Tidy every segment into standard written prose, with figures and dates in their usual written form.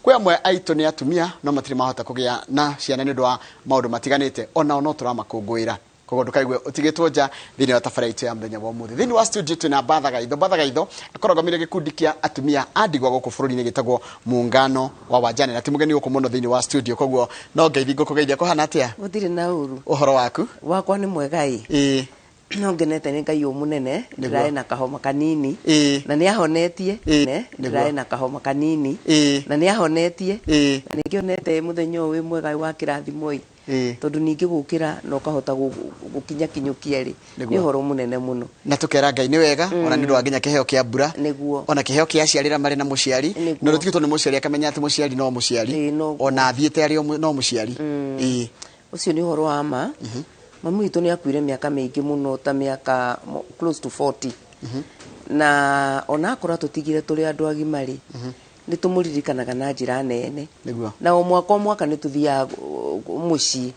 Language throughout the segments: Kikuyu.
Kwĩ amwe aitũ nĩ atumia no matirĩ mahota kũgĩa na ciana nĩ ũndũ wa maũndũ matiganĩte, onao no tũramakũngũĩra. Koguo ndũkaigue ũtigĩtwo nja thĩinĩ wa tabarĩra itũ ya mũthenya wa ũmũthĩ. Thĩinĩ wa studio twĩna Mbatha Gaitho. Mbatha Gaitho akoragwo gĩkundi kĩa atumia a ndigwa gũkũ bũrũri-inĩ gĩtagwo Muungano wa Wajane, na ti mũgeni gũkũ mũno thĩinĩ wa studio, koguo no ngeithi ngũkũgeithia. Kũhana atĩa? Gũtirĩ na ũru. Ũhoro waku? Wakwa nĩ mwega ĩ. No ngenete nĩ Ngai ũmũnene. Nĩguo. Ndĩrarĩ na kahoma kanini na nĩ ahonetie. Ndĩrarĩ na kahoma kanini na nĩ ahonetie. Na nĩngĩonete mũthenya ũyũ wĩ mwega wa kĩrathimo ĩ, tondũ ningĩ gũkĩra na ũkahota gũkinya kinyũkia rĩ, nĩ ũhoro mũnene mũno. Na tukera Ngai nĩ wega ona nĩ ũndũ wa nginya kĩheo kĩa mbura, ona kĩheo kĩa aciari arĩa marĩ na mũciari, na ũtigĩtwo nĩ mũciari akamenya atĩ mũciari no mũciari, ona athiĩte arĩ no mũciari. Ũcio nĩ ũhoro wa ma. Mami witũ nĩ akuire mĩaka mĩingĩ mũno, ta mĩaka close to 40, na ona akorwo atũtigire tũrĩ andũ agima rĩ, nĩ tũmũririkanaga na njĩra nene. Na o mwaka o mwaka nĩ tũthiaga mũciĩ,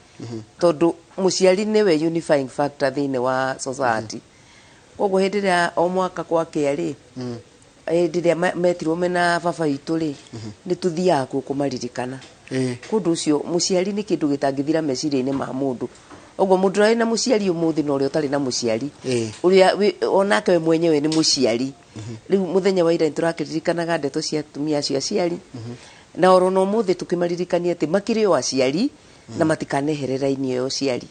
tondũ mũciari nĩwe unifying factor thĩinĩ wa society. Koguo hĩndĩ ĩrĩa o mwaka gwakĩa rĩ, hĩndĩ ĩrĩa metirwo mena baba witũ rĩ, nĩ tũthiaga kuo kũmaririkana. Kũndũ ũcio mũciari nĩ kĩndũ gĩtangĩthira meciria-inĩ ma mũndũ. Ũguo mũndũ ũrĩa wĩna mũciari ũmũthĩ na ũrĩa ũtarĩ na mũciari, ũrĩa onake we mwenyewe nĩ mũciari. Rĩu mũthenya wa ira nĩ tũrakĩririkanaga ndeto cia atumia acio aciari, na oro na ũmũthĩ tũkĩmaririkania atĩ makĩrĩ o aciari na matikaneherera raini ĩyo ya ũciari.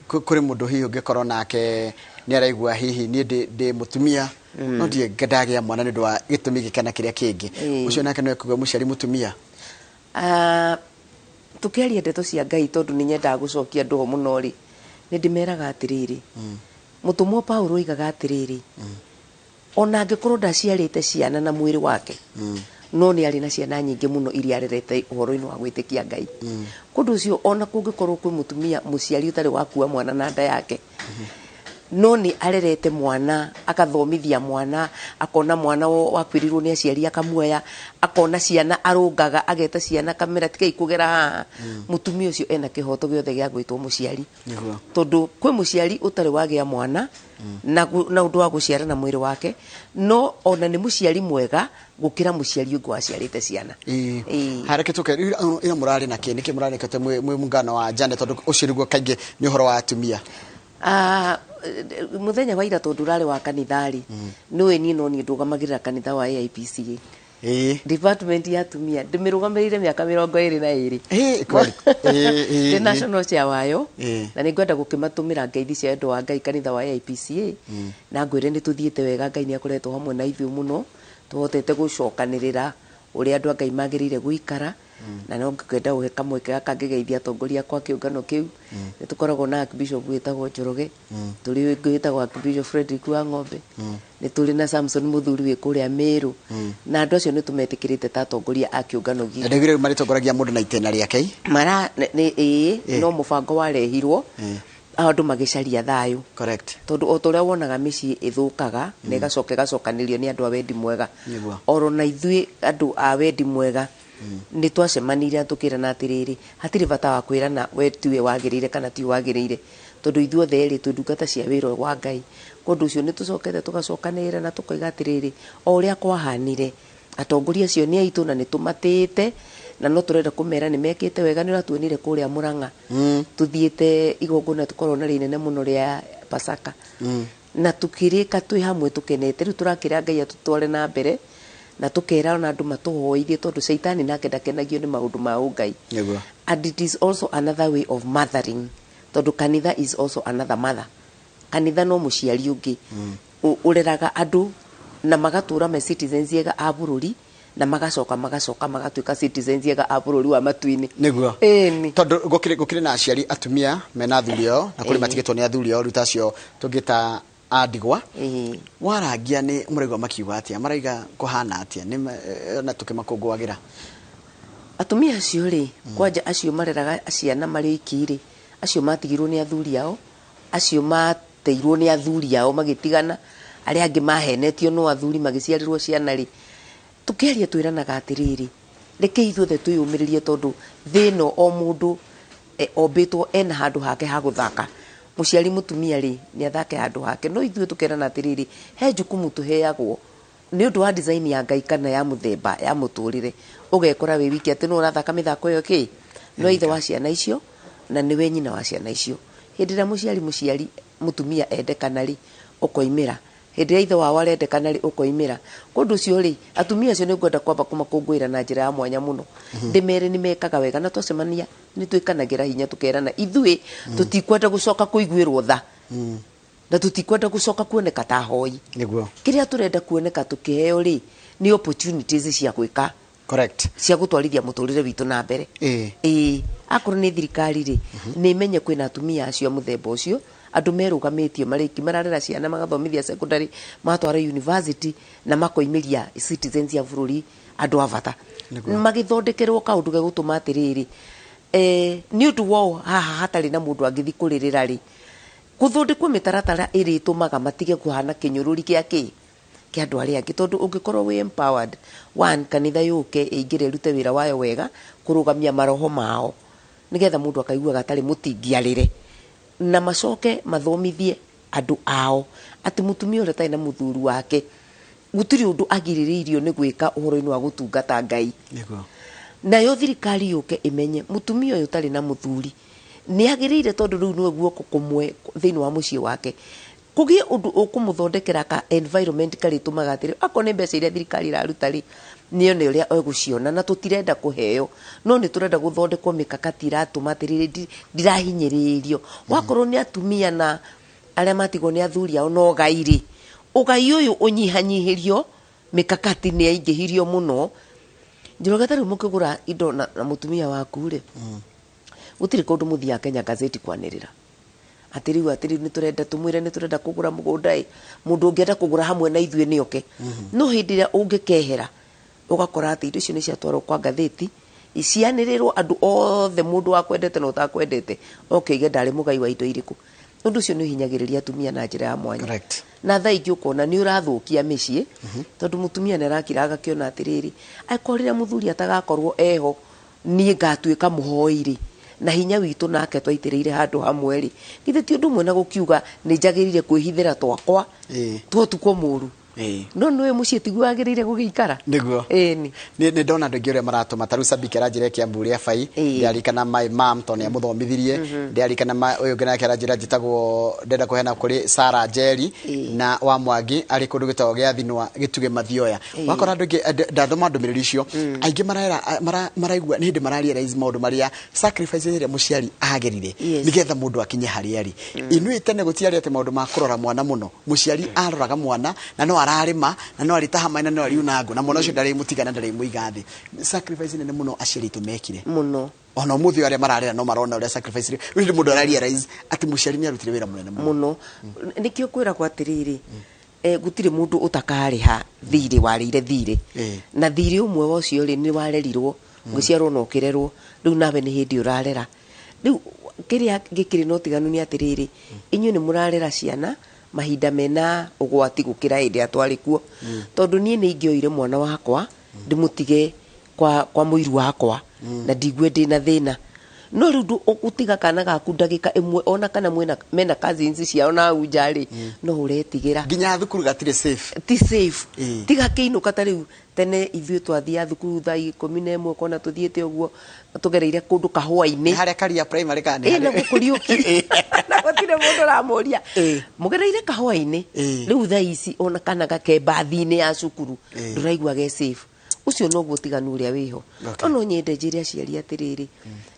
Kũrĩ mũndũ hihi ũngĩkorwo nake nĩ araigua hihi niĩ ndĩ mũtumia no ndirĩ ndagĩa mwana nĩ ũndũ wa gĩtũmi gĩkĩ kana kĩrĩa kĩngĩ, ũcio nake no ekuga mũciari mũtumia? Tũkĩaria ndeto cia Ngai, tondũ nĩ nyendaga gũcokia andũ ho mũno rĩ, nĩ ndĩmeraga atĩrĩrĩ, mũtũmwo Paulo oigaga atĩrĩrĩ, ona angĩkorwo ndaciarĩte ciana na mwĩrĩ wake, no nĩ arĩ na ciana nyingĩ mũno iria arerete ũhoro-inĩ wa gwĩtĩkia Ngai. Kũndũ ũcio ona kũngĩkorwo kwĩ mũtumia mũciari ũtarĩ wakua mwana na nda yake, no nĩ arerete mwana, akathomithia mwana, akona mwana wakuĩrĩirwo nĩ aciari akamuoya, akona ciana arũngaga, ageta ciana akamera tigai kũgera haha, mũtumia ũcio ena kĩhoto gĩothe gĩa gwĩtwo mũciari. Tondũ kwĩ mũciari ũtarĩ wagĩa mwana na na ũndũ wa gũciara na mwĩrĩ wake, no ona nĩ mũciari mwega gũkĩra mũciari ũngĩ waciarĩte ciana. Hareke tũke ira mũrarĩ na kĩ, nĩkĩ mũrarĩkĩte mwĩ Muungano wa Jane, tondũ ũcio nĩguo kaingĩ nĩ ũhoro wa atumia? Mũthenya wa ira tondũ ũrarĩ wa kanitha rĩ, nĩũĩ niĩ no niĩ ndũgamagĩrĩra kanitha wa AIPCA. Department ya atumia ndĩmĩrũgamĩrĩire mĩaka 22. Kweli. Ndĩ national chair wayo, na nĩ ngwenda gũkĩmatũmĩra ngeithi cia wendo wa Ngai kanitha wa AIPCA, na ngwĩre nĩ tũthiĩte wega. Ngai nĩ akoretwo hamwe na ithuĩ mũno, tũhotete gũcokanĩrĩra ũrĩa andũ a Ngai magĩrĩire gũikara, na no ngwenda gũhe kamweke gaka ngĩgeithia atongoria akwa kĩũngano kĩu. Nĩ tũkoragwo na Archbishop wĩtagwo Njoroge, tũrĩ ũngĩ wĩtagwo Archbishop Frederick wa Ng'ombe, nĩ tũrĩ na Samson Mũthuri wĩ kũrĩa Meru, na andũ acio nĩ tũmetĩkĩrĩte ta atongoria a kĩũngano gitũ. Na ndaiguire rĩu marĩtongoragia mũndũ na itĩna rĩake. Mara nĩ ĩĩ, no mũbango warehirwo andũ magĩcaria thayũ, tondũ o ta ũrĩa wonaga mĩciĩ ĩthũkaga na ĩgacoka ĩgacokanĩrio nĩ andũ a wendi mwega, oro na ithuĩ andũ a wendi mwega nĩ twacemanirie na tũkĩrana atĩrĩrĩ, hatirĩ bata wa kwĩrana we tiwe wagĩrĩire kana tiwe wagĩrĩire, tondũ ithuothe rĩ twĩ ndungata cia wĩra wa Ngai. Kũndũ ũcio nĩ tũcokete tũgacokanĩrĩra na tũkoiga atĩrĩrĩ, o ũrĩa kwahanire, atongoria acio nĩ aitũ na nĩ tũmatĩĩte, na no tũrenda kũmera nĩ mekĩte wega. Nĩ ũratuonire kũrĩa Mũrang'a tũthiĩte igongona tũkorwo narĩo inene mũno rĩa Pasaka, na tũkĩrĩka twĩ hamwe tũkenete. Rĩu tũrakĩra Ngai atũtware na mbere, na tũkera ona andũ matũhoithie, tondũ caitani nake ndakenagio nĩ maũndũ ma ũngai. And it is also another way of mothering, tondũ kanitha is also another mother. Kanitha no mũciari ũngĩ ũreraga andũ na magatũra me citizens ega a bũrũri, na magacoka magatuĩka citizens ega a bũrũri wa matu-inĩ. Ĩni. Tondũ gũkĩrĩ na aciari atumia mena athuri ao, na kũrĩ matigĩtwo nĩ athuri ao, rĩu ta acio tũngĩta a ndigwa. Warangia nĩ mũraigua makiuga atĩa, maraiga kũhana atĩa nĩ na tũkĩmakũngũagĩra? Atumia acio rĩ, kwanja acio mareraga ciana marĩ oiki rĩ, acio matigirwo nĩ athuri ao, acio mateirwo nĩ athuri ao magĩtigana, arĩa angĩ mahenetio no athuri magĩciarĩrwo ciana rĩ, tũkĩaria twĩranaga atĩrĩrĩ, reke ithuothe twĩyũmĩrĩrie, tondũ thĩ ĩno o mũndũ ombĩtwo ena handũ hake ha gũthaka. Mũciari mũtumia rĩ, nĩ athake handũ hake, no ithuĩ tũkerana atĩrĩrĩ, he jukumu tũheagwo. Nĩ ũndũ wa design ya Ngai kana ya mũthemba ya mũtũrĩre, ũgekora wĩ wiki atĩ nũ ũrathaka mĩthako ĩyo kĩ no ithe wa ciana icio na nĩwe nyina wa ciana icio. Hĩndĩ ĩrĩa mũciari mũtumia endekana rĩ, ũkoimĩra. Hĩndĩ ĩrĩa ithe wao arendekana rĩ, ũkoimĩra. Kũndũ ũcio rĩ, atumia acio nĩ ngwenda kwamba kũmakũngũĩra na njĩra ya mwanya mũno. Ndĩmere nĩ mekaga wega, na twacemania nĩ twĩkanagĩra hinya tũkerana ithuĩ tũtikwenda gũcoka kũiguĩrwo tha na tũtikwenda gũcoka kuoneka ta hoi. Nĩguo. Kĩrĩa tũrenda kuoneka tũkĩheo rĩ, nĩ opportunities cia gwĩka. Correct. Cia gũtwarithia mũtũrĩre witũ na mbere. Ĩĩ, akorwo nĩ thirikari rĩ, nĩ ĩmenye kwĩna atumia acio a mũthemba ũcio, andũ merũgamĩtie marĩki mararera ciana, magathomithia secondary, magatwara university na makoimĩria citizens ya bũrũri andũ a bata. Magĩthondekerwo kaũndũ gegũtũma atĩrĩrĩ, nĩ ũndũ wao haha hatarĩ na mũndũ angĩthiĩ kũrĩrĩra rĩ, gũthondekwo mĩtaratara ĩrĩa ĩtũmaga matige kũhana kĩnyũrũri gĩa kĩ kĩa andũ arĩa angĩ, tondũ ũngĩkorwo wĩ empowered, one, kanitha yũke ĩingĩre ĩrute wĩra wayo wega kũrũgamia maroho mao nĩgetha mũndũ akaiguaga atarĩ mũtingiarĩre, na macoke mathomithie andũ ao atĩ mũtumia ũrĩa ũtarĩ na mũthuri wake gũtirĩ ũndũ agirĩrĩirio nĩ gwĩka ũhoro-inĩ wa gũtungata Ngai. Nĩguo. Nayo thirikari yũke ĩmenye mũtumia ũyũ ũtarĩ na mũthuri nĩ agĩrĩire, tondũ rĩu nĩwe guoko kũmwe thĩinĩ wa mũciĩ wake, kũgĩe ũndũ ũkũmũthondekera ka environment karĩtũmaga atĩrĩ, akorwo nĩ mbeca iria thirikari ĩraruta rĩ, nĩone ũrĩa egũciona, na tũtirenda kũheo, no nĩ tũrenda gũthondekwo mĩkakati ĩratũma atĩrĩrĩ, ndirahinyĩrĩrio. Wakorwo nĩ atumia na arĩa matigwo nĩ athuri ao na ũgai rĩ, ũgai ũyũ ũnyihanyihĩrio, mĩkakati nĩ yaingĩhirio mũno. Njoroge, ta rĩu mũkĩgũra indo na mũtumia waku rĩ, gũtirĩ kũndũ mũthiaga Kenya Gazeti kwanĩrĩra atĩ rĩu nĩ tũrenda tũmwĩre nĩ tũrenda kũgũra mũgũnda ĩ, mũndũ ũngĩenda kũgũra hamwe na ithuĩ nĩ oke. No hĩndĩ ĩrĩa ũngĩkehera ũgakora atĩ indo icio nĩ ciatwarwo kwa ngathĩti, cianĩrĩrwo andũ othe, mũndũ wakwendete na ũtakwendete oke oige ndarĩ mũgai wa indo irĩkũ. Ũndũ ũcio nĩ ũhinyagĩrĩria atumia na njĩra ya mwanya. Correct. Na thaa ingĩ ũkona nĩ ũrathũkia mĩciĩ, tondũ mũtumia nĩ arakira agakĩona atĩrĩrĩ, angĩkorwo rĩrĩa mũthuri atagakorwo eho niĩ ngatuĩka mũhoi rĩ, na hinya witũ nake twaitĩrĩire handũ hamwe rĩ, githĩ ti ũndũ ũmwe na gũkiuga nĩ njagĩrĩire kwĩhithĩra twakwa twotukwo mũru. No nĩwe mũciĩ tiguo wagĩrĩire gũgĩikara. Nĩguo. Ĩni. Nĩ ndona andũ aingĩ ũrĩa maratũma, ta rĩu Sabiki aranjĩra Kiambu rĩa Bai, ndĩrarikana my mom tondũ nĩ amũthomithirie, ndĩrarikana ũyũ ũngĩ nake aranjĩra njĩtagwo, ndĩrenda kũheana kũrĩ Sarah Njeri na wa Mwangi arĩ kũndũ gĩtagwo gĩa Thinwa Gĩtugĩ Mathioya. Wakora andũ aingĩ, ndathoma ndũmĩrĩri icio, aingĩ maraigua nĩ hĩndĩ mararealize maũndũ marĩa sacrifice ĩrĩa mũciari agerire nĩgetha mũndũ akinye harĩa arĩ. Inuĩ tene gũtiarĩ atĩ maũndũ ma kũrora mwana mũno, mũciari aroraga mwana na no ararĩma na no arĩtaha maĩ na no ariuna ngũ, na mwana ũcio ndarĩ mũtigana, ndarĩ mũiga thĩ. Sacrifice nene mũno aciari aitũ mekire mũno. Ona ũmũthĩ arĩa mararĩra no marona ũrĩa sacrifice rĩ, rĩu mũndũ ararealize atĩ mũciari nĩ arutire wĩra mũnene mũno mũno. Nĩkĩo kwĩragwo atĩrĩrĩ, gũtirĩ mũndũ ũtakarĩha thirĩ warĩire thirĩ, na thirĩ ũmwe wa ũcio rĩ, nĩ warerirwo ũgĩciarwo na ũkĩrerwo, rĩu nawe nĩ hĩndĩ ũrarera. Rĩu kĩrĩa gĩkĩrĩ na ũtiganu nĩ atĩrĩrĩ, inyuĩ nĩ mũrarera ciana mahinda mena ũgwati gũkĩra hĩndĩ ĩrĩa twarĩ kuo, tondũ niĩ nĩ ingĩoire mwana wakwa ndĩmũtige kwa mũiru wakwa na ndigue ndĩna thĩna. No rĩu ũgũtiga kana gaku ndagĩka ĩmwe ona kana mena cousins ciao na hau nja rĩ, no ũretigĩra. Nginya thukuru gatirĩ safe. Ti safe. Tiga kĩinũka ta rĩu tene ithuĩ twathiaga thukuru thaa 11 ũkona tũthiĩte ũguo tũgereire kũndũ kahũa-inĩ. Nĩ harĩa Karia primary kana nĩ Na gũkũriũki. Na gũtirĩ mũndũ ũramũria. Mũgereire kahũa-inĩ. Rĩu thaa ici ona kana gake mbathi-inĩ ya cukuru ndũraigua ge safe. Ũcio noguo ũtiganu ũrĩa wĩho. No no nyende njĩre aciari atĩrĩrĩ,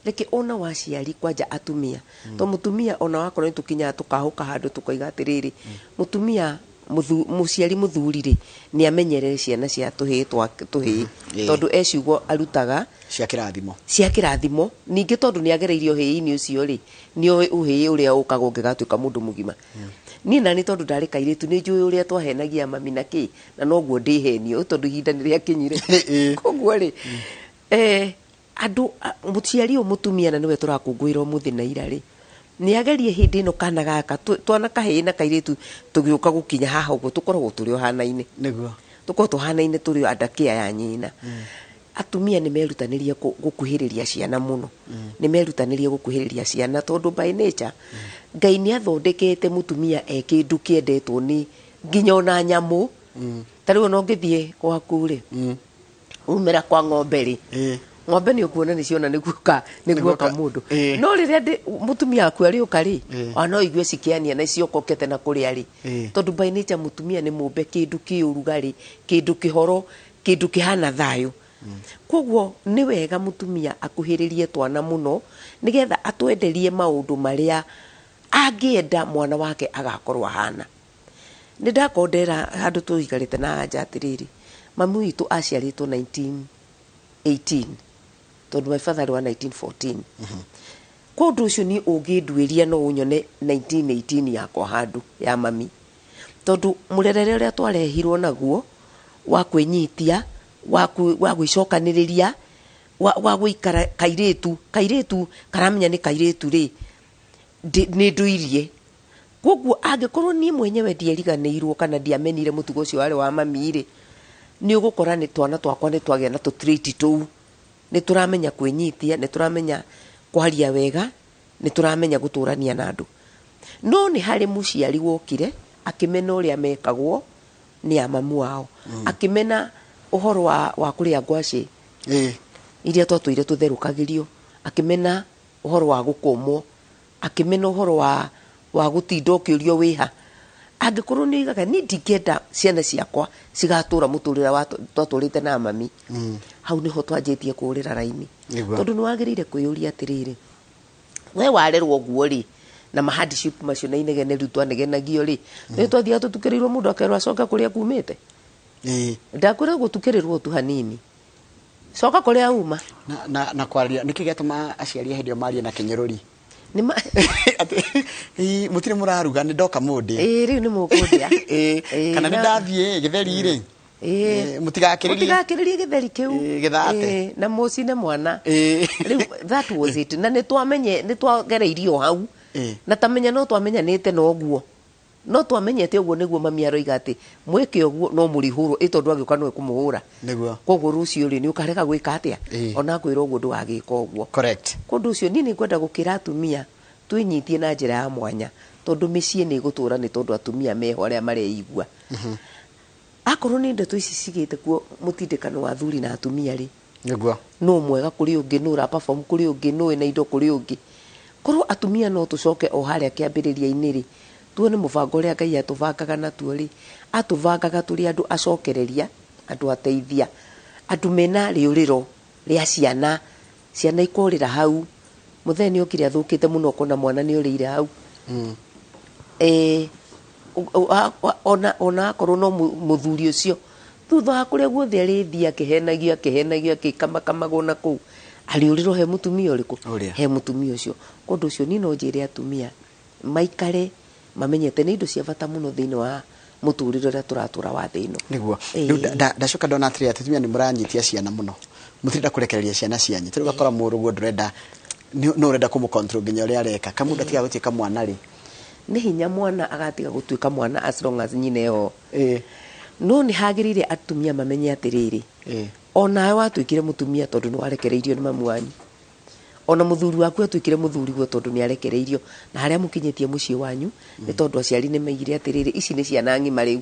reke ona waciari kwanja atumia, to mũtumia ona wakorwo nĩ tũkinyaga tũkahũka handũ tũkoiga atĩrĩrĩ, mũtumia mũciari mũthuri rĩ, nĩ amenyerere ciana cia tũhĩĩ twa tũhĩĩ, tondũ e ciugo arutaga cia kĩrathimo, cia kĩrathimo. Ningĩ tondũ nĩ agereirio ũhĩĩ-inĩ ũcio rĩ, nĩ oĩ ũhĩĩ ũrĩa ũkaga ũngĩgatuĩka mũndũ mũgima. Niĩ nani tondũ ndarĩ kairĩtu nĩ njũĩ ũrĩa twahenagia mami na kĩ, na noguo ndĩhenio tondũ ihinda nĩ rĩakinyire. Koguo rĩ, andũ, mũciari ũyũ mũtumia na nĩwe tũrakũngũĩra ũmũthĩ na ira rĩ, nĩ agerie hĩndĩ ĩno kana gaka twana kahĩĩ na kairĩtu tũgĩũka gũkinya haha ũguo tũkoragwo tũrĩ o hanaine. Nĩguo. Tũkoragwo tũhanaine tũrĩ o andakĩa ya nyina. Atumia nĩ merutanĩrie gũkuhĩrĩria ciana mũno. Nĩ merutanĩrie gũkuhĩrĩria ciana tondũ by nature Ngai nĩ athondekete mũtumia e kĩndũ kĩendetwo nĩ nginya ona nyamũ. Ta rĩu ona ũngĩthiĩ gwaku rĩ, umĩra kwa ng'ombe rĩ, ng'ombe nĩ ũkuona nĩ ciona nĩ guoka nĩ guoka mũndũ. No rĩrĩa mũtumia waku arĩũka rĩ, ona no igue cikĩania na ciokokete na kũrĩa rĩ, tondũ by nature mũtumia nĩ mũmbe kĩndũ kĩ ũrugarĩ, kĩndũ kĩhoro, kĩndũ kĩhana thayũ. Koguo nĩ wega mũtumia akuhĩrĩrie twana mũno nĩgetha atwenderie maũndũ marĩa angĩenda mwana wake agakorwo ahana. Nĩ ndakorwo ndera handũ tũikarĩte na anja atĩrĩrĩ, mami witũ aciarĩtwo 1918 tondũ my father wa 1914. Kwa ũndũ ũcio niĩ ũngĩnduĩria no ũnyone 1918 yakwa handũ ya mami, tondũ mũrerere ũrĩa twarehirwo naguo wa kwĩnyitia, wa gwĩcokanĩrĩria, wa gũikara kairĩtu, kairĩtu karamenya nĩ kairĩtu rĩ, nĩ ndũirie. Koguo angĩkorwo niĩ mwenyewe ndieriganĩirwo kana ndiamenire mũtugo ũcio warĩ wa mami rĩ, nĩ ũgũkora nĩ twana twakwa nĩ twagĩa na tũtrait tũu. Nĩ tũramenya kwĩnyitia, nĩ tũramenya kwaria wega, nĩ tũramenya gũtũrania na andũ. No nĩ harĩ mũciari wokire akĩmena ũrĩa mekagwo nĩ a mamu wao, akĩmena ũhoro wa kũrĩa ngwacĩ iria twatũire tũtherũkagĩrio, akĩmena ũhoro wa gũkũmwo, akĩmena ũhoro wa gũtinda ũkĩũrio wĩha. Angĩkorwo nĩ oigaga niĩ ndingĩenda ciana ciakwa cigatũra mũtũrĩre wa twatũrĩte na mami, hau nĩho twanjĩtie kũũrĩra raini. Tondũ nĩ wagĩrĩire kwĩyũria atĩrĩrĩ, we warerwo ũguo rĩ, na ma hardship macio na inegene rĩu twanegenagio rĩ, nĩ twathiaga tũtukĩrĩirwo mũndũ akerwo acoke kũrĩa kumĩte. Ndakwĩra gũtukĩrĩrwo tu hanini, coka kũrĩa uma. Na kwaria nĩkĩ gĩatũma aciari a hĩndĩ ĩyo marie na kĩnyũrũri? Atĩ mũtirĩ mũraruga nĩ ndoka mũndĩ. Rĩu nĩ mũkũndĩa. Kana nĩ ndathiĩ gĩtheri rĩ. Mũtigakĩrĩrie. Mũtigakĩrĩrie gĩtheri kĩu. Gĩthate. Na mũcine mwana. Rĩu that was it. Na nĩ twamenye, nĩ twagereirio hau. Na tamenya no twamenyanĩte na ũguo. No twamenyete ũguo nĩguo mami aroiga atĩ mwĩke ũguo no mũrĩhũrwo, ĩ tondũ agĩũka no ekũmũhũra. Nĩguo. Koguo rũciũ rĩ nĩ ũkarega gwĩka atĩa? Ona ngwĩra ũguo ndũgagĩka ũguo. Correct. Kwa ũndũ ũcio niĩ nĩ ngwenda gũkĩra atumia twĩnyitie na njĩra ya mwanya, tondũ mĩciĩ nĩ ĩgũtũra nĩ tondũ atumia meho arĩa mareigua. Akorwo nĩ ndeto ici cigĩte kuo mũtindĩkano wa athuri na atumia rĩ, Nĩguo. no mwega kũrĩ ũngĩ, no ũra perform kũrĩ ũngĩ, no wĩna indo kũrĩ ũngĩ. Korwo atumia no tũcoke o harĩa kĩambĩrĩria-inĩ rĩ, tuone mũbango ũrĩa Ngai atũbangaga natuo rĩ, atũbangaga tũrĩ andũ acokereria, andũ ateithia, andũ mena rĩũrĩro rĩa ciana, ciana ikorĩra hau. Mũthee nĩ okire athũkĩte mũno ũkona mwana nĩ orĩire hau. Ona akorwo no mũthuri ũcio thutha wa kũrĩa guothe arĩthiĩ akĩhenagio, akĩhenagio, akĩkamakamagwo na kũu, arĩũrĩrwo he mũtumia ũrĩkũ? He mũtumia ũcio. Kwa ũndũ ũcio niĩ no njĩre atumia maikare mamenyete nĩ indo cia bata mũno thĩinĩ wa mũtũrĩre ũrĩa tũratũra wa thĩ ĩno. Nĩguo. Rĩu ndacoka ndona atĩrĩrĩ, atumia nĩ mũranyitia ciana mũno, mũtirenda kũrekereria ciana cianyu. Tarĩu ũgakora mũrũguo ndũrenda, no ũrenda kũmũ-control nginya ũrĩa areka. Kamũndũ atiga gũtuĩka mwana rĩ? Nĩ hinya mwana agatiga gũtuĩka mwana as long as nyina eho. No nĩ hagĩrĩire atumia mamenye atĩrĩrĩ, onawe watuĩkire mũtumia tondũ nĩ warekereirio nĩ mamu wanyu. Ona mũthuri waku atuĩkire mũthuri guo tondũ nĩ arekereirio. Na harĩa mũkinyĩtie mũciĩ wanyu nĩ tondũ aciari nĩ maigire atĩrĩrĩ, ici nĩ ciana ng'ima rĩu.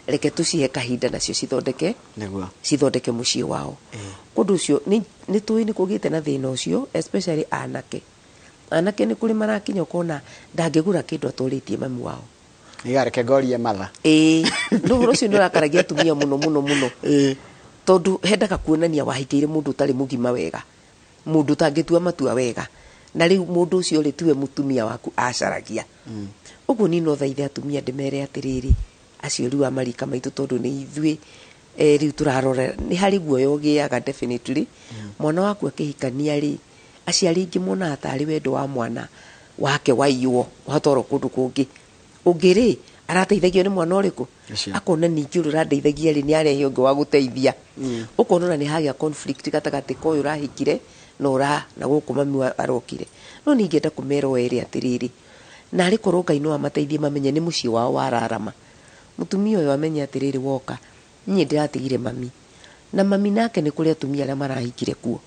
Reke tũcihe kahinda nacio cithondeke. Nĩguo. Cithondeke mũciĩ wao. Ũndũ ũcio nĩ tũĩ nĩ kũgĩte na thĩna ũcio, especially anake. Anake nĩ kũrĩ marakinya ũkona ndangĩgũra kĩndũ atũrĩtie mamu wao. Nĩgareke ngorie matha. No ũhoro ũcio nĩ ũrakaragia atumia mũno mũno mũno. Tondũ hendaga kuonania wahikĩire mũndũ ũtarĩ mũgima wega, mũndũ ũtangĩtua matua wega, na rĩu mũndũ ũcio rĩ tiwe mũtumia waku acaragia. Ũguo niĩ no thaithe atumia ndĩmere atĩrĩrĩ, acio rĩu a marika maitũ, tondũ nĩ ithuĩ rĩu tũrarora, nĩ harĩ guoya ũgĩaga definitely. Mwana waku akĩhikania rĩ, aciari aingĩ monaga tarĩ wendo wa mwana wake waiywo watwarwo kũndũ kũngĩ. Ũngĩ rĩ, arateithagio nĩ mwana ũrĩkũ? Akona ningĩ ũrĩa ũrandeithagia rĩ, nĩ arehe ũngĩ wa gũteithia. Ũkona ona nĩ hagĩa conflict gatagatĩ ka ũyũ ũrahikire na ũra na gũkũ mami arokire. No niĩ ingĩenda kũmera o erĩ atĩrĩrĩ, na arĩ korwo Ngai no amateithie mamenye nĩ mũciĩ wao wararama. Mũtumia ũyũ amenye atĩrĩrĩ, woka niĩ ndĩratigire mami, na mami nake nĩ kũrĩ atumia arĩa marahikire kuo.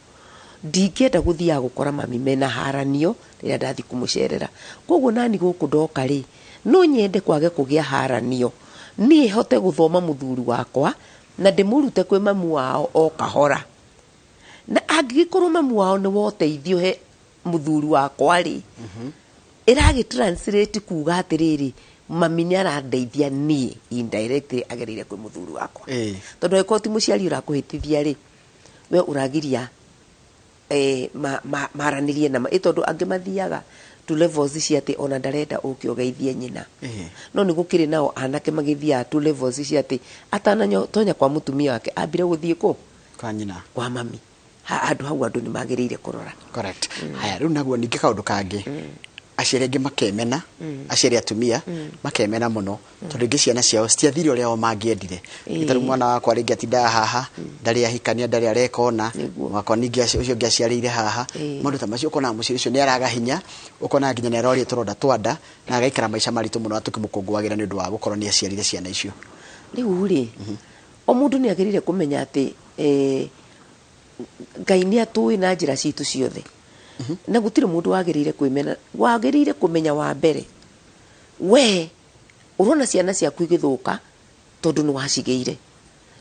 Ndingĩenda gũthiaga gũkora mami mena haranio rĩrĩa ndathiĩ kũmũcerera. Koguo nani gũkũ ndoka rĩ, no nyende kwage kũgĩa haranio, Niĩ hote gũthoma mũthuri wakwa na ndĩmũrute kwĩ mamu wao o kahora. Na angĩgĩkorwo mamu wao nĩ woteithio he mũthuri wakwa rĩ, ĩragĩ translate kuga atĩrĩrĩ, mami nĩ arandeithia niĩ indirectly agereire kwĩ mũthuri wakwa. Tondũ angĩkorwo ti mũciari ũrakũhĩtithia rĩ, we ũragiria maranĩrie na tondũ angĩ mathiaga to levels cia atĩ ona ndarenda ũke ũgeithie nyina. No nĩ gũkĩrĩ nao anake magĩthiaga to levels cia atĩ atanatonya kwa mũtumia wake ambire gũthiĩ kũ? Kwa nyina. Kwa mami. Handũ hau andũ nĩ magĩrĩire kũrora. Correct. Haya, rĩu naguo ningĩ kaũndũ kangĩ, aciari angĩ makemena, aciari atumia makemena mũno tondũ rĩngĩ ciana ciao citiathire ũrĩa o mangĩendire. Ta rĩu mwana wakwa rĩngĩ atindaga haha, ndarĩ ahikania, ndarĩ areka ona, wakwa ningĩ ũcio ũngĩ aciarĩire haha. Maũndũ ta macio ũkona mũciari ũcio nĩ araga hinya, ũkona nginya nĩ aroria tũronda twa nda na agaikara maica maritũ mũno tũkĩmũkũngũagĩra nĩ ũndũ wa gũkorwo nĩ aciarire ciana icio. Rĩu rĩ, o mũndũ nĩ agĩrĩire kũmenya atĩ Ngai nĩ atũĩ na njĩra citũ ciothe. Na gũtirĩ mũndũ wagĩrĩire kwĩmena, wagĩrĩire kũmenya wa mbere we ũrona ciana ciaku igĩthũka tondũ nĩ wacigĩire.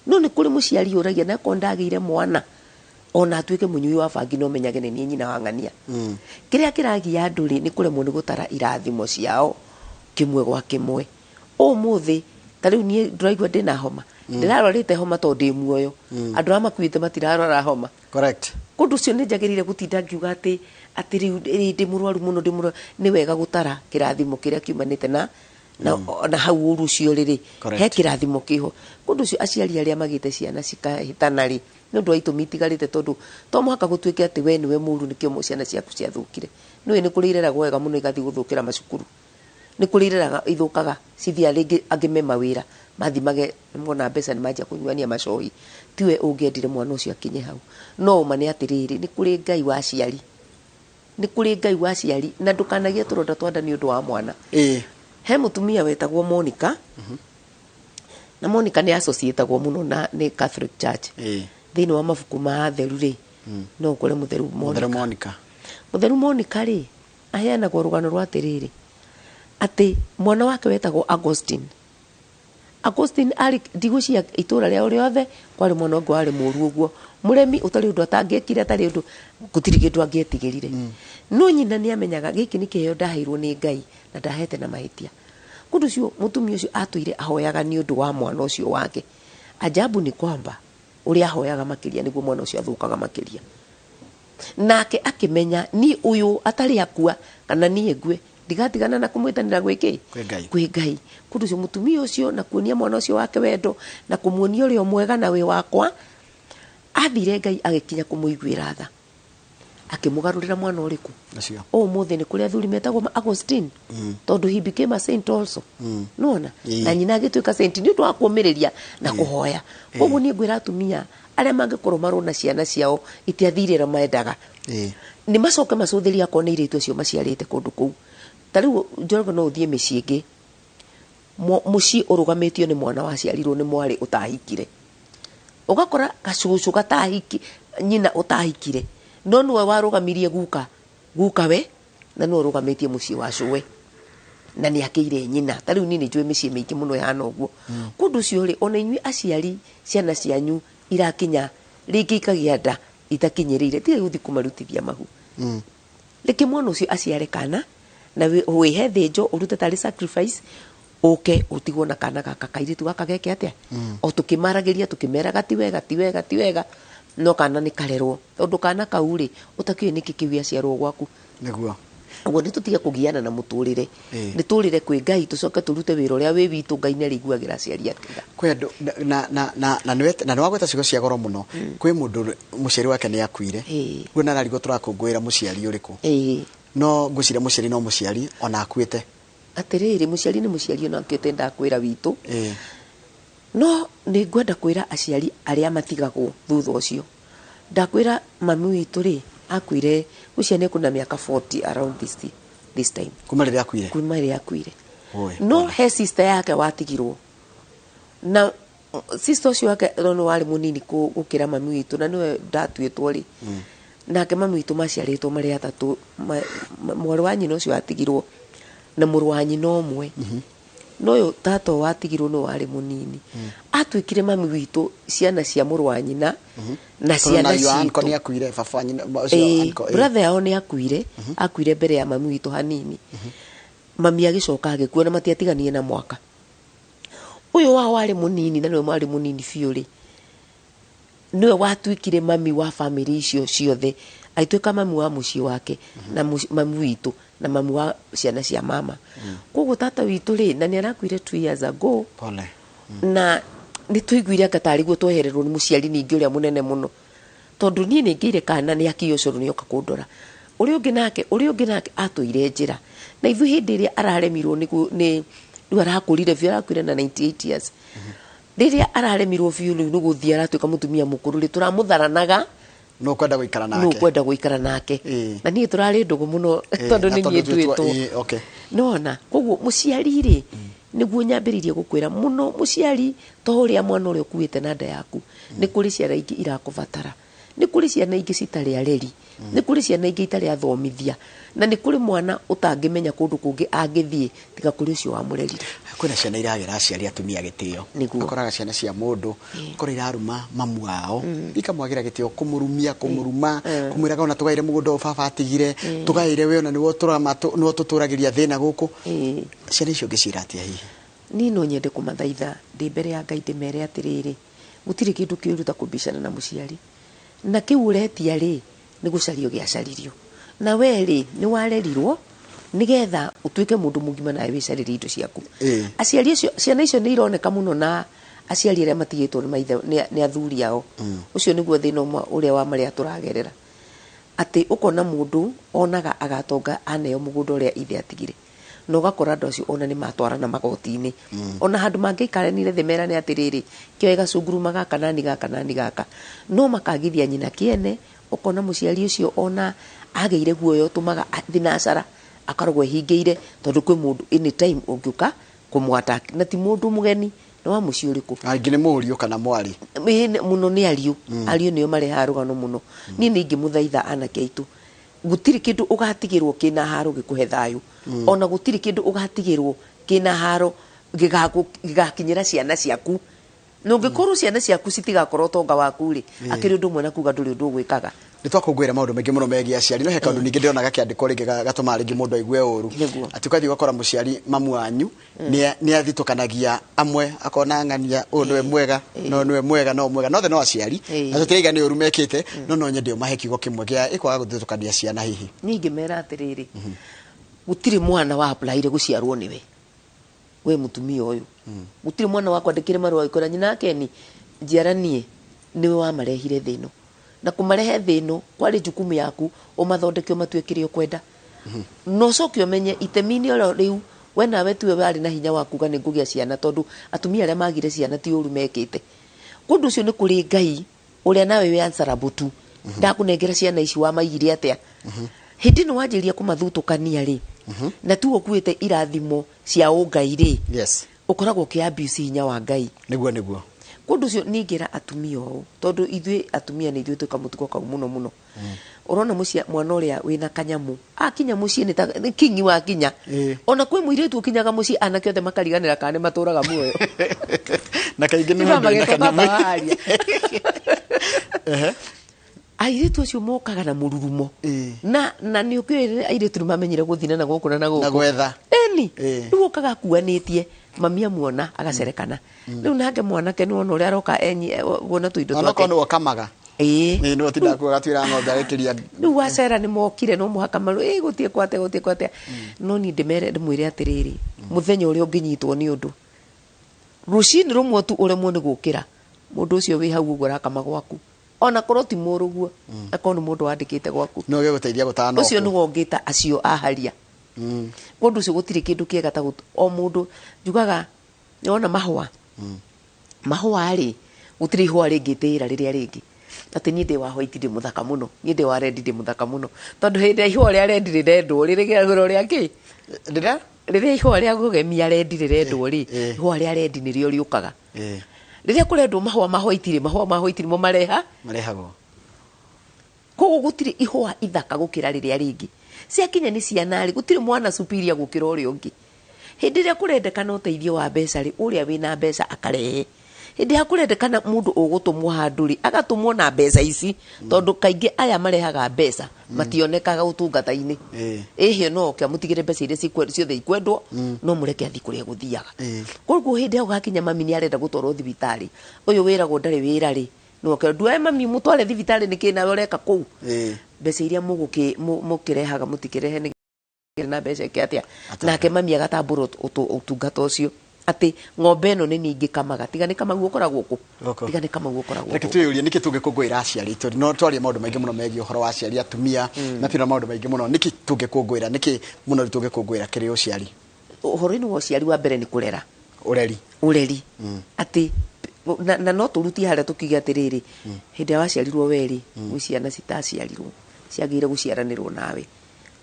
No nĩ kũrĩ mũciari ũragia na akorwo ndagĩire mwana ona atuĩke mũnyui wa bangi no menyage nĩ niĩ nyina wa ng'ania. Kĩrĩa kĩragia andũ rĩ, nĩ kũremwo nĩ gũtara irathimo ciao kĩmwe gwa kĩmwe. Ũmũthĩ ta rĩu niĩ ndĩraigua ndĩna homa, ndĩrarwarĩte homa tondũ ndĩ muoyo. Andũ arĩa makuĩte matirarwara homa. Correct. Kũndũ ũcio nĩ njagĩrĩire gũtinda ngiuga atĩ rĩu ndĩ mũrwaru mũno, ndĩ mũrwaru. Nĩ wega gũtara kĩrathimo kĩrĩa kiumanĩte na na hau ũru ũcio rĩrĩ, he kĩrathimo kĩho. Kũndũ ũcio aciari arĩa magĩte ciana cikahĩtana rĩ, nĩ ũndũ wa itũmi itigarĩte, tondũ to mũhaka gũtuĩke atĩ we nĩwe mũru nĩkĩo ciana ciaku ciathũkire. Nĩũĩ nĩ kũrĩ ireragwo wega mũno igathiĩ gũthũkĩra macukuru. Nĩ kũrĩ ireraga ithũkaga cithiaga rĩngĩ angĩ me mawĩra mathiĩ mage mona mbeca nĩ manjia kũnyuania macohi. Tiwe ũngĩendire mwana ũcio akinye hau. No ũma nĩ atĩrĩrĩ, nĩ kũrĩ Ngai wa aciari. Nĩ kũrĩ Ngai wa aciari na ndũkanagie tũronda twa nda nĩ ũndũ wa mwana. He mũtumia wetagwo Monica. Na Monica nĩ associatagwo mũno na nĩ Catholic Church. Thĩinĩ wa mabuku ma atheru rĩ, no ũkore mũtheru Monica. Mũtheru Monica. Mũtheru Monica rĩ, aheanagwo rũgano rwa atĩrĩrĩ, atĩ mwana wake wetagwo Augustine. Augustine arĩ ndigũcia itũra rĩao rĩothe, kwarĩ mwana ũngĩ warĩ mũru ũguo, mũremi ũtarĩ ũndũ atangĩekire, atarĩ ũndũ, gũtirĩ kĩndũ angĩetigĩrire. No nyina nĩ amenyaga gĩkĩ nĩ kĩheo ndaheirwo nĩ Ngai na ndahete na mahĩtia. Kũndũ ũcio mũtumia ũcio atũire ahoyaga nĩ ũndũ wa mwana ũcio wake. Ajabu ni kwamba ũrĩa ahoyaga makĩria nĩguo mwana ũcio athũkaga makĩria. Nake akĩmenya ni ũyũ atarĩ akua kana niĩ ngue, ndigatigana na kũmwĩtanĩra gwĩ kĩ? Kwĩ Ngai. Kwĩ Ngai. Kũndũ ũcio mũtumia ũcio na kuonia mwana ũcio wake wendo na kũmuonia ũrĩa mwega na wĩ wakwa, athire Ngai agĩkinya kũmũiguĩra tha. Akĩmũgarũrĩra mwana ũrĩkũ? Ũcio. Ũmũthĩ nĩ kũrĩ athuri metagwo Augustine. Tondũ he became a saint also. Nĩwona? Na nyina agĩtuĩka saint nĩ ũndũ wa kũũmĩrĩria na kũhoya. Koguo niĩ ngwĩra atumia arĩa mangĩkorwo marona ciana ciao itiathire ũrĩa mendaga, nĩ macoke macũthĩrie akorwo nĩ airĩtu acio maciarĩte kũndũ kũu. Ta rĩu Njoroge no ũthiĩ mĩciĩ ĩngĩ, mũciĩ ũrũgamĩtio nĩ mwana waciarirwo nĩ mwarĩ ũtahikire. Ũgakora gacũcũ gatahiki, nyina ũtahikire, no nĩwe warũgamirie guka we, na nĩwe ũrũgamĩtie mũciĩ wa cũwe, na nĩ akĩire nyina. Ta rĩu niĩ nĩ njũĩ mĩciĩ mĩingĩ mũno ĩhana ũguo. Kũndũ ũcio rĩ, ona inyuĩ aciari ciana cianyu irakinya rĩngĩ ikagĩa nda itakinyĩrĩire, tiga gũthiĩ kũmarutithia mahu. Reke mwana ũcio aciare kana na wĩhe thĩnjo ũrute tarĩ sacrifice, ũke ũtigwo na kana gaka kairĩtu gaka geke atĩa? O tũkĩmaragĩria tũkĩmeraga ti wega, ti wega, ti wega, no kana nĩ karerwo. Tondũ kana kau rĩ, ũtakĩũĩ nĩkĩ kĩu gĩaciarwo gwaku. Nĩguo. Ũguo nĩ tũtige kũgiana na mũtũrĩre. Nĩ tũrĩre kwĩ Ngai, tũcoke tũrute wĩra ũrĩa wĩ witũ, Ngai nĩ arĩiguagĩra aciari ake tha. Kwĩ andũ, na nĩ wagweta ciugo cia goro mũno. Kwĩ mũndũ mũciari wake nĩ akuire. Rĩu na ararigwo tũrakũngũĩra mũciari ũrĩkũ. No ngwĩciria mũciari no mũciari ona akuĩte. Atĩrĩrĩ, mũciari nĩ mũciari ona akuĩte, ndakwĩra witũ. No nĩ ngwenda kwĩra aciari arĩa matigagwo thutha ũcio. Ndakwĩra mami witũ rĩ, akuire, ngwĩciria nĩ ekũna mĩaka 40 around this time. Kuma rĩrĩa akuire? Kuma rĩrĩa akuire. Oi, No pole. he sister yake watigirwo. Na sister ũcio wake no nĩ warĩ mũnini gũkĩra mami witũ, na nĩwe ndatuĩtwo rĩ. Nake mami witũ maciarĩtwo marĩ atatũ, mwarĩ wa nyina ũcio atigirwo na mũrũ wa nyina ũmwe. No ũyũ tata watigirwo nĩ warĩ mũnini. Atuĩkire mami witũ ciana cia mũrũ wa nyina na ciana citũ. Nĩ akuire baba nyina ũcio. Brother yao nĩ akuire, akuire mbere ya mami witũ hanini. Mami agĩcoka agĩkua na matiatiganire na mwaka. Ũyũ wao warĩ mũnini na nĩwe warĩ mũnini biũ rĩ, nĩwe watuĩkire mami wa family icio ciothe. Agĩtuĩka mami wa mũciĩ wake na mami witũ na mami wa ciana cia mama. Koguo tata witũ rĩ, na nĩ arakuire 2 years ago. Pole. Na nĩ tũiguire anga tarĩ guo twehererwo nĩ mũciari ningĩ ũrĩa mũnene mũno. Tondũ niĩ nĩ ngĩire kana nĩ akiyo ũcũrũ nĩoka kũndora. Ũrĩa ũngĩ nake atũire njĩra. Na ithuĩ hĩndĩ ĩrĩa araremirwo nĩ rĩu arakũrire biũ, arakuire na 98 years. Rĩrĩa araremirwo biũ rĩu nĩ gũthiĩ aratuĩka mũtumia mũkũrũ rĩ, tũramũtharanaga. No kwenda gũikara nake. No kwenda gũikara nake. Na niĩ tũrarĩ ndũgũ mũno tondũ nĩ niĩ nduĩtwo. Okay. Nona, koguo mũciari rĩ, nĩguo nyambĩrĩirie gũkwĩra mũno mũciari to ũrĩa mwana ũrĩa ũkuĩte na nda yaku. Nĩ kũrĩ ciana ingĩ irakũbatara. Nĩ kũrĩ ciana ingĩ citarĩ areri. Nĩ kũrĩ ciana ingĩ itarĩ athomithia. Na nĩ kũrĩ mwana ũtangĩmenya kũndũ kũngĩ angĩthiĩ tiga kũrĩ ũcio wamũrerire. Kwĩna ciana iragera aciari atumia gĩtĩo. Ũkoraga ciana cia mũndũ ũkora iraruma mamu wao, ikamwagĩra gĩtĩo, kũmũrumia, kũmũruma, kũmwĩraga ona tũgaire mũgũnda ũyũ baba atigire, tũgaire we ona nĩwe nĩwe tũtũragĩria thĩna gũkũ. Ciana icio ũngĩciĩra atĩa hihi? Niĩ no nyende kũmathaitha ndĩ mbere ya Ngai ndĩmere atĩrĩrĩ, gũtirĩ kĩndũ kĩũru ta kũmbicana na mũciari. Na kĩu ũretia rĩ, nĩ gũcario gĩacaririo. Na we rĩ, nĩ warerirwo nĩgetha ũtuĩke mũndũ mũgima nawe wĩcarĩrie indo ciaku. Aciari acio, ciana icio nĩ ironeka mũno na aciari arĩa matigĩtwo nĩ maithe, nĩ athuri ao. Ũcio nĩguo thĩna ũmwe ũrĩa wa marĩa tũragerera. Atĩ ũkona mũndũ onaga agatonga aneo mũgũnda ũrĩa ithe atigire. Na ũgakora andũ acio ona nĩ matwarana magoti-inĩ. Ona handũ mangĩikaranire thĩ merane atĩrĩrĩ, kĩoe gacunguruma gaka nani gaka nani gaka. No makagithia nyina kĩene, ũkona mũciari ũcio ona agĩire guoya ũtũmaga thinacara akoragwo ehingĩire tondũ kwĩ mũndũ anytime ũngĩũka kũmũ-attack. Na ti mũndũ mũgeni, nĩ wa mũciĩ ũrĩkũ. Angĩ nĩ mũriũ kana mwarĩ. Mũno nĩ ariũ. Ariũ nĩo marehaga rũgano mũno. Niĩ nĩ ingĩmũthaitha anake aitũ, gũtirĩ kĩndũ ũgatigĩrwo kĩna haro gĩkũhe thayũ. Ona gũtirĩ kĩndũ ũgatigĩrwo kĩna haro gĩgakinyĩra ciana ciaku. Na ũngĩkorwo ciana ciaku citigakorwo ũtonga waku rĩ, akĩrĩ ũndũ ũmwe na kuga ndũrĩ ũndũ ũgwĩkaga. Nĩ twakũngũĩra maũndũ maingĩ mũno megiĩ aciari, no he kaũndũ ningĩ ndĩrona gakĩandĩkwo rĩngĩ gatũmaga rĩngĩ mũndũ aigue ũru. Atĩ ũgathiĩ ũgakora mũciari mamu wanyu nĩ athitũkanagia amwe, akona ng'ania ũyũ nĩwe mwega, no nĩwe mwega, no mwega, no othe no aciari. Na tũtiraiga nĩ ũru mekĩte, no nyende ũmahe kiugo kĩmwe gĩa ĩkwaga gũthitũkania ciana hihi. Niĩ ingĩmera atĩrĩrĩ, gũtirĩ mwana wa apply-ire gũciarwo nĩwe. We mũtumia ũyũ. Gũtirĩ mwana wakwandĩkĩre marũa agĩkwĩra nyina ake ni njiara niĩ nĩwe wamarehire thĩ ĩno. Na kũmarehe thĩ ĩno kwarĩ jukumu yaku ũmathondeke ũmatue kĩrĩa ũkwenda. Na ũcoke ũmenye itemi-inĩ oro rĩu we nawe tiwe warĩ na hinya wa kuga nĩ ngũgĩa ciana tondũ atumia arĩa magire ciana ti ũru mekĩte. Kũndũ ũcio nĩ kũrĩ Ngai ũrĩa nawe wĩ answerable tu. Ndakũnengera ciana ici wamaigire atĩa. Hĩndĩ ĩno wanjĩrĩria kũmathutũkania rĩ, na tiwe ũkuĩte irathimo cia ũngai rĩ, ũkoragwo ũkĩ abuse hinya wa Ngai. Nĩguo nĩguo. Kũndũ ũcio ningĩra atumia ũũ, tondũ ithuĩ atumia nĩ ithuĩ twĩka mũtugo kau mũno mũno. Ũrona mũciĩ mwana ũrĩa wĩna kanyamũ, akinya mũciĩ nĩ ta nĩ kingi wa kinya. Ona kwĩ mũirĩtu ũkinyaga mũciĩ anake othe makariganĩra kana nĩ matũraga muoyo. Na kaingĩ nĩ mũndũ wĩna kanyamũ. Airĩtu acio mokaga na mũrurumo. Na nĩ ũkĩũĩ airĩtu nĩ mamenyire gũthina na gũkũ na gũkũ. Na gwetha. Ĩni. Rĩu okaga akuanĩtie, mami amuona agacerekana. Rĩu nake mwanake nĩ wona ũrĩa aroka enyi wona tũindo twake. Onokorwo nĩwe ũkamaga. Nĩ nĩwe ũtindaga kuga gatuĩra ng'ombe agĩkĩria. Rĩu wacera nĩ mokire no mũhaka marũ, gũtiĩ kwate, gũtiĩ kwate. No niĩ ndĩmwĩre atĩrĩrĩ, mũthenya ũrĩa ũngĩnyitwo nĩ ũndũ. Rũcinĩ rũmwe tu ũremwo nĩ gũkĩra. Mũndũ ũcio wĩ hau ũguo arakama gwaku. Ona korwo ti mũrũguo, akorwo nĩ mũndũ wandĩkĩte gwaku. No gĩgũteithia gũtana ũcio nĩwe ũngĩta acio aharia. Kũndũ ũcio gũtirĩ kĩndũ kĩega ta o mũndũ njugaga nĩwona mahũa. Mahũa rĩ, gũtirĩ ihũa rĩngĩtĩĩra rĩrĩa rĩngĩ. Atĩ niĩ ndĩ wa white ndĩ mũthaka mũno, niĩ ndĩ wa red ndĩ mũthaka mũno. Tondũ hĩndĩ ĩrĩa ihũa rĩa red rĩrendwo, rĩrĩgĩragĩrwo rĩa kĩ? Rĩrĩa? Rĩrĩa ihũa rĩa kũgemia red rĩrendwo rĩ, ihũa rĩa red nĩrĩo rĩũkaga. Rĩrĩa kũrendwo mahũa ma white rĩ, mahũa ma white nĩmo mareha? Marehagwo. Koguo gũtirĩ ihũa ithaka gũkĩra rĩrĩa rĩngĩ. Ciakinya nĩ ciana rĩ, gũtirĩ mwana superior gũkĩra ũrĩa ũngĩ. Hĩndĩ ĩrĩa kũrendekana ũteithio wa mbeca rĩ, ũrĩa wĩna mbeca akarehe. Hĩndĩ ĩrĩa kũrendekana mũndũ ũgũtũmwo handũ rĩ, agatũmwo na mbeca ici, tondũ kaingĩ aya marehaga mbeca mationekaga ũtungata-inĩ. Ĩhĩ no oke amũtigĩre mbeca iria ciothe ikwendwo, no mũreke athiĩ kũrĩa gũthiaga. Koguo hĩndĩ ĩrĩa gũgakinya mami nĩ arenda gũtwarwo thibitarĩ, ũyũ wĩragwo ndarĩ wĩra rĩ, no oke nduoe mami mũtware thibitarĩ nĩkĩ nawe ũreka kũu. Mbeca iria mũkĩrehaga mũtikĩrehe nĩ na mbeca ĩke atĩa. Nake mami agatambũra ũtungata ũcio atĩ ng'ombe ĩno nĩ niĩ ingĩkamaga, tiga nĩ Kamau ũkoragwo kũ, tiga nĩ Kamau ũkoragwo Reke twĩyũrie nĩkĩ tũngĩkũngũĩra aciari tondũ no twarie maũndũ maingĩ mũno megiĩ ũhoro wa aciari atumia na twĩna maũndũ maingĩ mũno. Nĩkĩ tũngĩkũngũĩra, nĩkĩ mũno tũngĩkũngũĩra kĩrĩ ũciari? Ũhoro-inĩ wa ũciari wa mbere nĩ kũrera. Ũreri. Ũreri. Atĩ na no tũrutie harĩa tũkiuge atĩrĩrĩ, hĩndĩ ĩrĩa waciarirwo werĩ, gwĩ ciana citaciarirwo ciagĩrĩire gũciaranĩrwo nawe,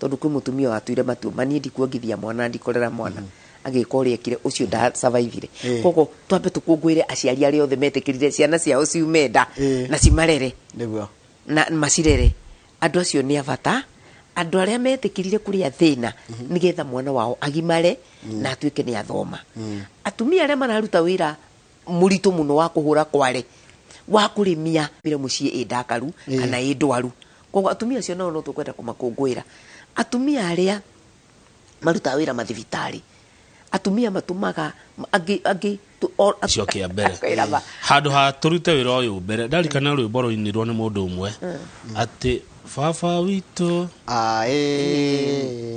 tondũ kwĩ mũtumia watuire matua ma niĩ ndikuongithia mwana, ndikũrera mwana, agĩka ũrĩa ekire, ũcio ndasurvivire. Koguo twambe tũkũngũĩre aciari arĩa othe metĩkĩrire ciana ciao ciume nda na cimarere. Nĩguo. Na macirere. Andũ acio nĩ a bata. Andũ arĩa metĩkĩrire kũrĩa thĩna nĩgetha mwana wao agimare na atuĩke nĩ athoma. Atumia arĩa mararuta wĩra mũritũ mũno wa kũhũra kware, wa kũrĩmia mire mũciĩ ĩ ndakaru kana ĩ ndwaru. Koguo atumia acio nao no tũkwenda kũmakũngũĩra. Atumia arĩa marutaga wĩra mathibitarĩ, atumia matũmaga angĩ Cio kĩa mbere. Handũ ha tũrute wĩra ũyũ mbere, ndarikana rwĩmbo rũinirwo nĩ mũndũ ũmwe atĩ baba witũ,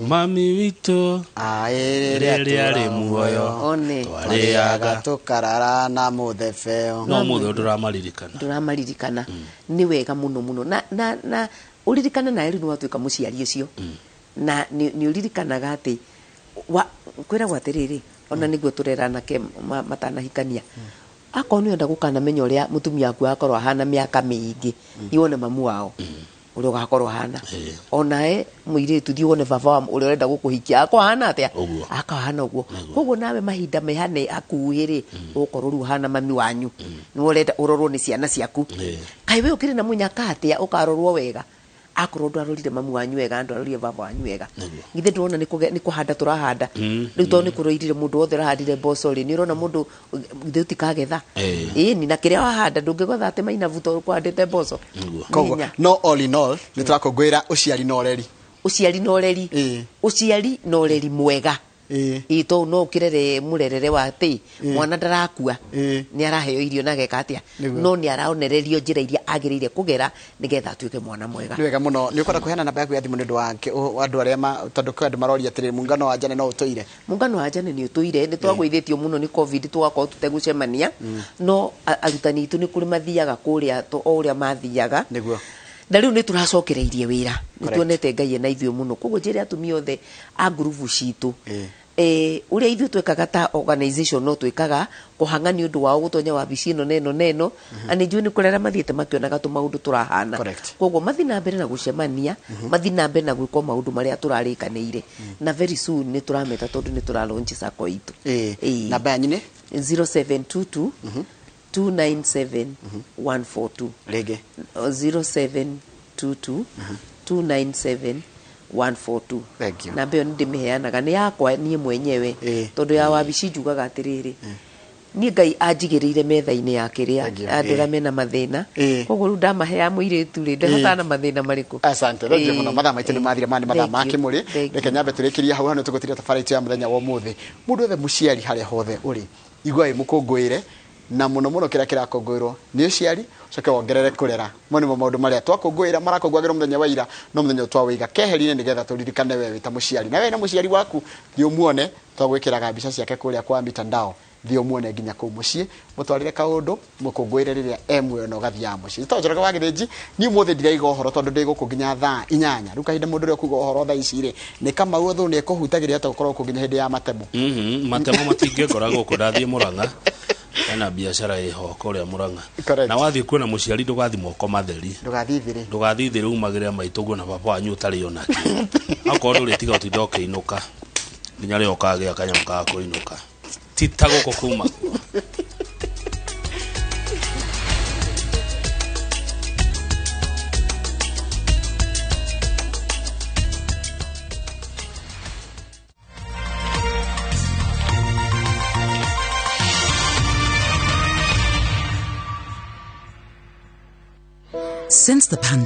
mami witũ, rĩrĩa rĩ muoyo, twarĩaga tũkarara na mũthebeo. No mũthĩ ndũramaririkana. Ndũramaririkana. Nĩ wega mũno mũno. Na ũririkane nawe rĩu nĩ watuĩka mũciari ũcio. Na nĩ ũririkanaga atĩ kwĩragwo atĩrĩrĩ, ona nĩguo tũrera anake matanahikania. Akorwo nĩ ũrenda gũkanamenya ũrĩa mũtumia waku agakorwo ahana mĩaka mĩingĩ, thiĩ wone mamu wao ũrĩa ũgakorwo ahana. Onawe mũirĩtu thiĩ wone baba wa ũrĩa ũrenda gũkũhikia agakorwo ahana atĩa, agakorwo ahana ũguo. Koguo nawe mahinda mehane hakuhĩ rĩ, ũgũkorwo rĩu ũhana mami wanyu, nĩwe ũrenda ũrorwo nĩ ciana ciaku. Kaĩ we ũkĩrĩ na mũnyaka atĩa ũkarorwo wega? Akorwo ndwarorire mamu wanyu wega, ndwarorire baba wanyu wega. Githĩ ndũrona nĩ kũhanda tũrahanda. Rĩu tondũ nĩ kũroirire mũndũ wothe ũrahandire mboco rĩ, nĩ ũrona mũndũ githĩ ũtikagetha. Ĩni na kĩrĩa wahanda ndũngĩgetha atĩ mainabu tondũ kũhandĩte mboco. Koguo no all in all nĩ tũrakũngũĩra ũciari na ũreri. Ũciari na ũreri. Ũciari na ũreri mwega. Ĩ tondũ no ũkĩrere mũrerere wa atĩ mwana ndarakua, nĩ araheo irio na ageka atĩa, no nĩ araonererio njĩra iria agĩrĩire kũgera nĩgetha atuĩke mwana mwega. Nĩ wega mũno. Nĩ ũkwenda kũheana namba yaku ya thimũ nĩ ũndũ wa andũ arĩa tondũ kwĩ andũ maroria atĩrĩrĩ, mũngano wa Njane no ũtũire? Mũngano wa Njane nĩ ũtũire, nĩ twagũithĩtio mũno nĩ COVID tũgakorwo tũtegũcemania, no arutani aitũ nĩ kũrĩ mathiaga kũrĩa o ũrĩa mathiaga. Nĩguo. Na rĩu nĩ tũracokereirie wĩra, nĩ tuonete Ngai ena ithuĩ mũno. Koguo njĩre atumia othe a ngurubu citũ, ũrĩa ithuĩ twĩkaga ta organization no twĩkaga kũhanga nĩ ũndũ wao gũtonya wabici ĩno na ĩno na ĩno, na nĩ njũĩ nĩ kũrĩ arĩa mathiĩte makĩonaga tũmaũndũ tũrahana. Koguo mathiĩ na mbere na gũcemania, mathiĩ na mbere na gwĩka maũndũ marĩa tũrarĩkanĩire. Na very soon nĩ tũrameta tondũ nĩ tũra launch sacco itũ. Namba yanyu nĩ? 0722 297 142. Rĩngĩ. 0722 297 142. Thank you. Namba ĩyo nĩ ndĩmĩheanaga, nĩ yakwa niĩ mwenyewe, tondũ ya wabici njugaga atĩrĩrĩ, niĩ Ngai anjigĩrĩire metha-inĩ ya kĩrĩa, andũ arĩa mena mathĩna. Koguo rĩu ndamahea mũirĩtu rĩ, ndehotana na mathĩna marĩkũ. Asante, thank you mũno. Mathaa maitũ nĩ mathira, maya nĩ mathaa ma kĩmũrĩ. Reke nyambe tũrĩkĩrie hau, hau nĩ tũgũtiria tabarĩra itũ ya mũthenya wa ũmũthĩ. Mũndũ wothe mũciari harĩa hothe ũrĩ, igua wĩ mũkũngũĩre, na mũno mũno kĩrĩa kĩrakũngũĩrwo nĩ ũciari, ũcoke wongerere kũrera. Mo nĩmo maũndũ marĩa twakũngũĩra, marakũngũagĩrwo mũthenya wa ira, no mũthenya ũyũ twawĩiga keheri-inĩ nĩgetha tũririkane we wĩ ta mũciari. Na we na mũciari waku, thiĩ ũmuone, twagwĩkĩraga mbica ciake kũrĩa kwa mitandao, thiĩ ũmuone nginya kũu mũciĩ, mũtwarĩre kaũndũ, mũkũngũĩre rĩrĩa e muoyo na ũgathiaga mũciĩ. Njĩtagwo Njoroge wa Gĩthĩnji, niĩ ũmũthĩ ndiraiga ũhoro tondũ ndĩ gũkũ nginya thaa 8. Rĩu kahinda mũndũ ũrĩa ũkuga ũhoro thaa ici rĩ, nĩ Kamau Othũ nĩ ekũhutagĩria ata gũkorwo gũkũ nginya hĩndĩ ya matemo. Matemo matingĩngora gũkũ, ndathiĩ Mũrang'a. Ena biacara ĩho kũrĩa Mũrang'a. Na wathiĩ kuona mũciari ndũgathiĩ moko matheri. Ndũgathiĩ thĩrĩ. Ndũgathiĩ thĩrĩ umagĩre maitũ guo na baba wanyu ũtarĩ onake. Akorwo ndũrĩ tiga ũtinda ũkĩinũka. Nginya rĩrĩa ũkagĩa kanyamũ ga kũinũka. Ti ta gũkũ kuma. Since the pandemic,